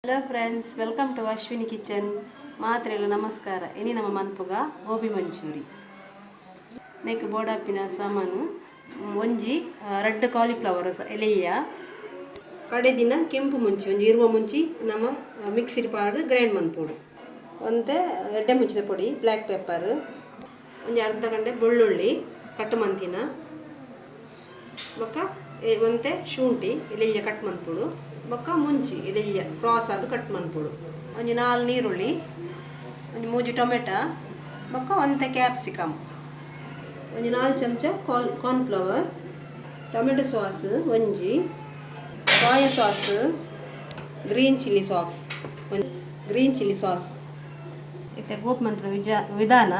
Hello friends, welcome to Ashwini kitchen. ಮಾತ್ರೆಲ್ಲ ನಮಸ್ಕಾರ. ಇನಿ ನಮ್ಮ ಮನ್ಪುಗ ಗೋಬಿ ಮಂಚೂರಿ. ನೆಕ್ ಬೋಡಾಪಿನ ಸಾಮಾನು ಒಂಜಿ ರೆಡ್ ಕಾಲಿಫ್ಲವರ್ ಎಲೆಯ ಕಡೆ ದಿನ ಕೆಂಪು ಮುಂಚಿ ಒಂಜಿ ಇರುವ ಮುಂಚಿ ನಮ್ಮ ಮಿಕ್ಸಿಡ್ ಪಾಡು ಗ್ರೈಂಡ್ ಮನ್ಪೋಡು. ಒಂತೆ ಎಡ್ಡೆ ಮುಂಚಿದ ಪೊಡಿ, ಬ್ಲ್ಯಾಕ್ ಪೆಪ್ಪರ್, ಒಂಜಿ ಅರ್ಧ ಗಂಟೆ ಬೆಳ್ಳುಳ್ಳಿ ಕಟ್ ಮಂತಿನ ಬೊಕ್ಕ ಒಂತೆ ಶುಂಠಿ ಎಲೆಯ ಕಟ್ ಮನ್ಪೋಡು, ಬೊಕ್ಕ ಮುಂಚಿ ಎಲೆಯ ಕ್ರಾಸ್ ಅದು ಕಟ್ ಮನ್ಪೋಡು, ಒಂಜಿ 4 ನೀರುಳ್ಳಿ, ಒಂಜಿ 3 ಟೊಮೆಟೊ, ಬೊಕ್ಕ ಒಂತೆ ಕ್ಯಾಪ್ಸಿಕಮ್, ಒಂಜಿ 4 ಚಮಚ ಕಾರ್ನ್ಫ್ಲವರ್, ಟೊಮೆಟೊ ಸಾಸ್ ಒಂಜಿ, soya sauce, green chilli sauce, green chilli sauce. ಇತ್ತೆ ಗೋಪಿ ಮನ್ಪುನ ವಿಧಾನ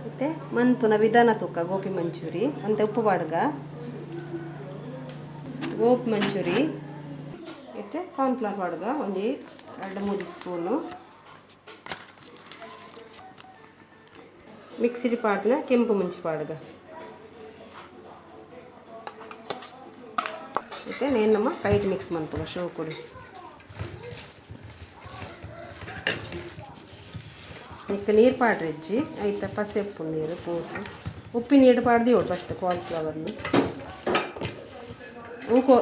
ಇತ್ತೆ ಮನ್ಪುನ ವಿಧಾನ ತೂಕ ಗೋಪಿ ಮಂಚೂರಿ. ಒಂತೆ ಉಪ್ಪು ಬಾಡ್ಗ ಗೋಪಿ ಮಂಚೂರಿ. ಇತ್ತೆ ಕಾರ್ನ್ಫ್ಲವರ್ ಬಾಡ್ಗ ಒಂಜಿ 2-3 ಸ್ಪೂನು. ಮಿಕ್ಸಿಡಿ ಪಾಡ್ದಿನ ಕೆಂಪು ಮುಂಚಿ ಪಾಡ್ಗ. ಇತ್ತೆ ನೇನು ನಮ್ಮ ಕೈಟ್ ಮಿಕ್ಸ್ ಮನ್ಪುಗ ಶೋಕುಡು. ನಿಕ್ಕ ನೀರು ಪಾಡ್ರೆಜ್ಜಿ ಐತ ಪಸೆ ಉಪ್ಪು ನೀರು ಪೂರ್ತಿ ಉಪ್ಪಿ ನೀರು ಪಾಡ್ದಿವೋಡು ಫಸ್ಟ್ ಕಾಲಿಫ್ಲವರ್ನು ಹೂಕೋ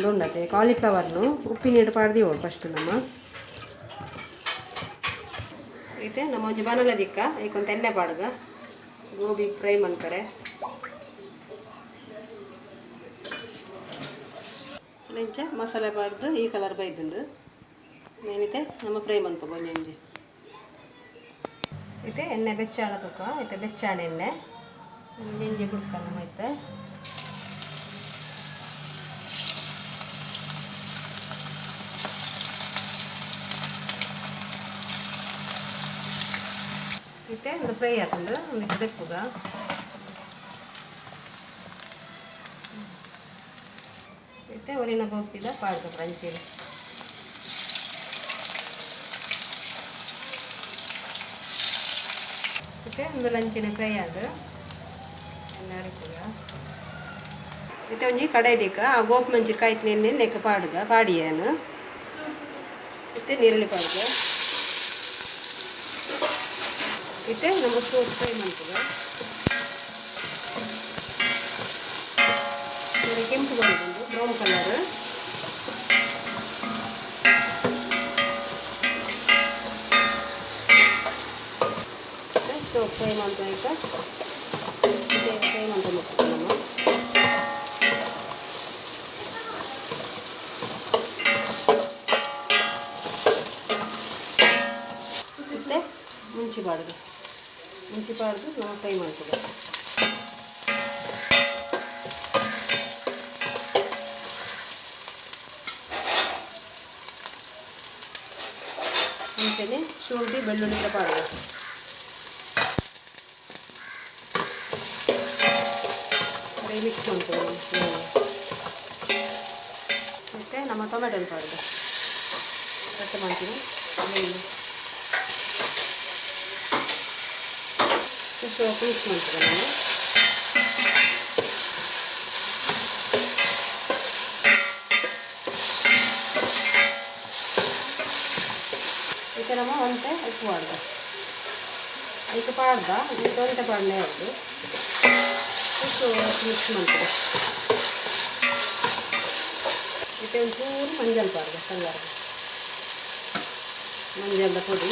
ಉಂಡತೆ ಕಾಲಿಫ್ಲವರ್ನು ಉಪ್ಪಿ ನೀರು ಪಾಡ್ದಿವೋಡು ಫಸ್ಟ್ ನಮ್ಮ. ಇತ್ತೆ ನಮ್ಮ ಒಂಜಿ ಬಾಣಲೆ ದಿಕ್ಕ ಐಕೊಂತ ಎಣ್ಣೆ ಪಾಡ್ಗ ಗೋಬಿ ಫ್ರೈ ಮನ್ಪರೆ. ಇಂಚ ಮಸಾಲೆ ಪಾಡ್ದು ಈ ಕಲರ್ ಬೈದುಂಡು. నేనైతే ನಮ್ಮ ಫ್ರೈ ಮನ್ಪುಗ ಒಂಜಿ. ಇತ್ತೆ ಎಣ್ಣೆ ಬೆಚ್ಚಾಣ ತುಕ್ಕ, ಇತ್ತೆ ಬೆಚ್ಚಾಣ ಎಣ್ಣೆ ಒಂಜಿ ಬುಡ್ಕ ನಮ್ಮ. ಇತ್ತೆ ಇತ್ತೆ ಒಂದು ಫ್ರೈ ಆತುಂಡು ಒಂದು ದೆಪ್ಪುಗ. ಇತ್ತೆ ಒರಿನ ಗೋಪಿದ ಪಾಡ್ಗ ಫ್ರಂಚಿನ. ಇತ್ತೆ ಒಂದು ಲಂಚಿನ ಫ್ರೈ ಆದು ಎಣ್ಣೆ ಅರಿಪುಗ. ಇತ್ತೆ ಒಂಜಿ ಕಡಾಯಿ ದಿಕ್ಕ ಆ ಗೋಪಿ ಮಂಚೂರಿ ಕಾಯ್ತಿನ ಎಣ್ಣೆ ನೆಕ್ಕ ಪಾಡ್ಗ ಪಾಡಿಯೇನು. ಇತ್ತೆ ನೀರುಳ್ಳಿ ಪಾಡ್ಗ. ಇತ್ತೆ ನಮ್ಮ ಸೋಪ್ ಫ್ರೈ ಮನ್ಪುಗ. ಕೆಂಪು ಬಂದು ಬ್ರೌನ್ ಕಲರ್. ಸೋಪ್ ಫ್ರೈ ಮಾಡ್ತಾ ಫ್ರೈ ಮಾಡ್ತಾ ನಮ್ಮ. ಇತ್ತೆ ಮುಂಚಿ ಬಾಡ್ದು ಮುಂಚಿ ಬಾಡ್ದು ನಾವು ಫ್ರೈ ಮಾಡ್ಕೋಬೇಕು. ಮುಂಚೆನೆ ಶುಂಠಿ ಬೆಳ್ಳುಳ್ಳಿ ಪಾಡ್ಗ. ಮಿಕ್ಸ್ ಮಾಡ್ಕೊಳ್ಳೋಣ. ಮತ್ತು ನಮ್ಮ ಟೊಮೆಟೊ ಪಾಡ್ಗ ಕಟ್ ಮಾಡ್ತೀನಿ. ಸೋಪ್ ಮಿಕ್ಸ್ ಮಾಡ್ಕೊಳ್ಳೋಣ. ಇತ್ತೆ ನಮ್ಮ ಒಂತೆ ಉಪ್ಪು ಪಾಡ್ಗ. ಐಕ್ ಪಾಡ್ದ ಒಂತೆ ಪಾಡನೆ ಯಾವುದು ಮಿಕ್ಸ್ ಮಾಡ್ತದೆ. ಇತ್ತೆ ಒಂಚೂರು ಮಂಜಲ್ ಪಾಡ್ಗ, ಕಲ್ಲರ್ ಮಂಜಲ್ದ ಪೊಡಿ.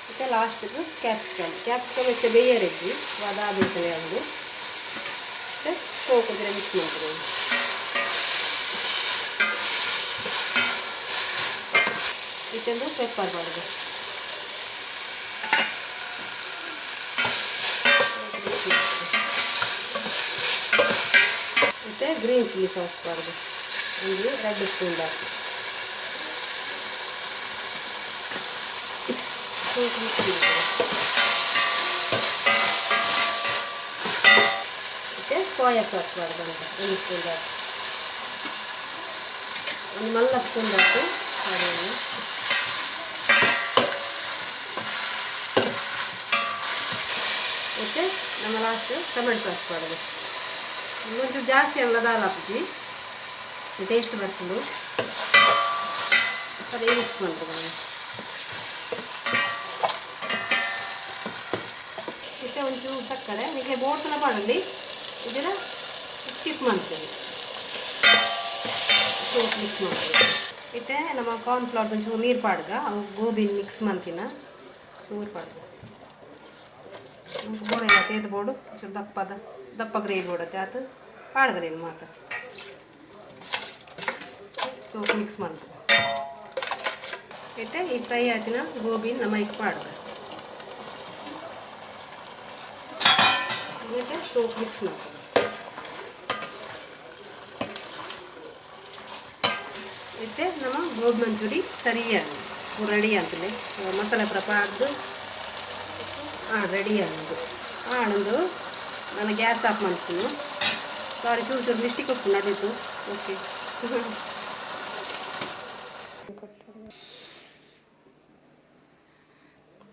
ಮತ್ತು ಲಾಸ್ಟಿಗೆ ಕ್ಯಾಪ್ಸಿಕಮ್ ಕ್ಯಾಪ್ಸಿಕಮ್ ಹೆಚ್ಚು ಬೇಯರೆಜ್ಜಿ ಅದಾದ ಯಾವುದು. ಮತ್ತು ಸೋಕಿದ್ರೆ ಮಿಕ್ಸ್ ಮಾಡ್ತದೆ. ಇತ್ತೊಂದು ಪೆಪ್ಪರ್ ಪಾಡ್ಗ. ಮತ್ತು ಗ್ರೀನ್ ಚಿಲ್ಲಿ ಸಾಸ್ ಪಾಡ್ಗ ಒಂದು 2 ಸ್ಪೂನ್ ಹಾಕಿ ಮತ್ತು ಸೋಯಾ ಸಾಸ್ ಪಾಡ್ಗ 1 ಸ್ಪೂನ್ ಹಾಕಿ ಒಂದು ಮಲ್ಲ ಸ್ಪೂನ್ ಹಾಕಿ ಮಾಡಿ. ಮತ್ತು ನಮ್ಮ ಲಾಸ್ಟ್ ಟೊಮೆಟೊ ಸಾಸ್ ಪಾಡ್ಗ. ಒಂಚೂರು ಜಾಸ್ತಿ ಅಲ್ಲ ದಾಲ್ ಹಾಕಿ. ಟೇಸ್ಟ್ ಬರ್ಪುಂಡು. ಸರಿ ಮಿಕ್ಸ್ ಮಲ್ಪುಗ. ಇತ್ತೆ ಒಂಚೂರು ಸಕ್ಕರೆ. ನಿಕ್ಕೆ ಬೋಟ್ನ ಪಾಡೊಲಿ, ಇದರ ಸ್ಕಿಪ್ ಮಾಡ್ತೇವೆ. ಸೋಪ್ ಮಿಕ್ಸ್ ಮಾಡ್ತೇವೆ. ಇತ್ತೆ ನಮ್ಮ ಕಾರ್ನ್ ಫ್ಲವರ್ ಒಂಚೂರು ನೀರು ಪಾಡ್ಗ, ಅವು ಗೋಬಿ ಮಿಕ್ಸ್ ಮಂತಿನ ಚೂರು ಪಾಡ್ಗ. ಬೋಡ ತೇದು ಬೋಡು, ಒಂಚೂರು ದಪ್ಪದ ದಪ್ಪ ಗ್ರೇವಿ ಬೋಡತ್ತೆ ಆತು ಪಾಡ್ಗ ಮಾತ. ಸೋಪ್ ಮಿಕ್ಸ್ ಮಾಡ್ತೇವೆ. ಇತ್ತೆ ಈ ಫ್ರೈ ಆತಿನ ಗೋಬಿ ನಮ್ಮ ಐಕ್ ಪಾಡ್ಗ. ಮತ್ತೆ ಸೋಪ್ ಮಿಕ್ಸ್ ಮಾಡ್ತೇವೆ. ಇತ್ತೆ ನಮ್ಮ ಗೋಬಿ ಮಂಚೂರಿ ಸರಿಯಾಗಿ ಪೂರ ರೆಡಿ ಅಂತಲೇ. ಮಸಾಲೆ ಪೂರ ಪಾಡ್ದು ಹಾಂ ರೆಡಿ ಆನಂದು ಆನಂದು. ನಾನು ಗ್ಯಾಸ್ ಆಫ್ ಮಾಡ್ತೀನಿ. ಸಾರಿ, ಚೂರು ಚೂರು ಮಿಸ್ಟೇಕ್ ಉಪ್ಪು ನಡೀತು. ಓಕೆ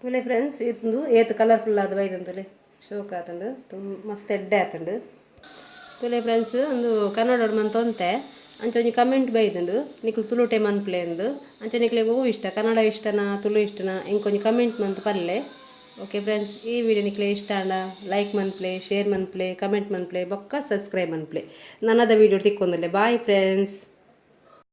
ತುಲೆ ಫ್ರೆಂಡ್ಸ್, ಇದು ಏತ್ ಕಲರ್ಫುಲ್ ಆದ ಬೈದಂತುಲೆ, ಶೋಕ್ ಆತಂಡು, ತುಂಬ ಮಸ್ತ್ ಎಡ್ಡೆ ಆತಂಡು. ತುಲೆ ಫ್ರೆಂಡ್ಸ್, ಒಂದು ಕನ್ನಡ ಮಂತೊಂತೆ ಅಂಚ ಒಂಜಿ ಕಮೆಂಟ್ ಬೈದುಂಡು, ನಿಕ್ಲು ತುಳುಟೆ ಮನ್ಪ್ಲೆ ಅಂದು. ಅಂಚ ನಿಕ್ಲೆಗ್ ಒವು ಇಷ್ಟ, ಕನ್ನಡ ಇಷ್ಟನಾ, ತುಳು ಇಷ್ಟನಾ, ಇಂಕೊಂಜಿ ಕಮೆಂಟ್ ಮಂತ್ ಪಲ್ಲೆ. ಓಕೆ ಫ್ರೆಂಡ್ಸ್, ಈ ವಿಡಿಯೋ ನಿಕ್ಲೆ ಇಷ್ಟ ಆಂಡ ಲೈಕ್ ಮನ್ಪ್ಲೆ, ಶೇರ್ ಮನ್ಪ್ಲೆ, ಕಮೆಂಟ್ ಮನ್ಪ್ಲೆ, ಬೊಕ್ಕ ಸಬ್ಸ್ಕ್ರೈಬ್ ಮನ್ಪ್ಲೆ. ನನ್ನದ ವಿಡಿಯೋ ತಿಕ್ಕೊಂದಲೆ. Bye friends.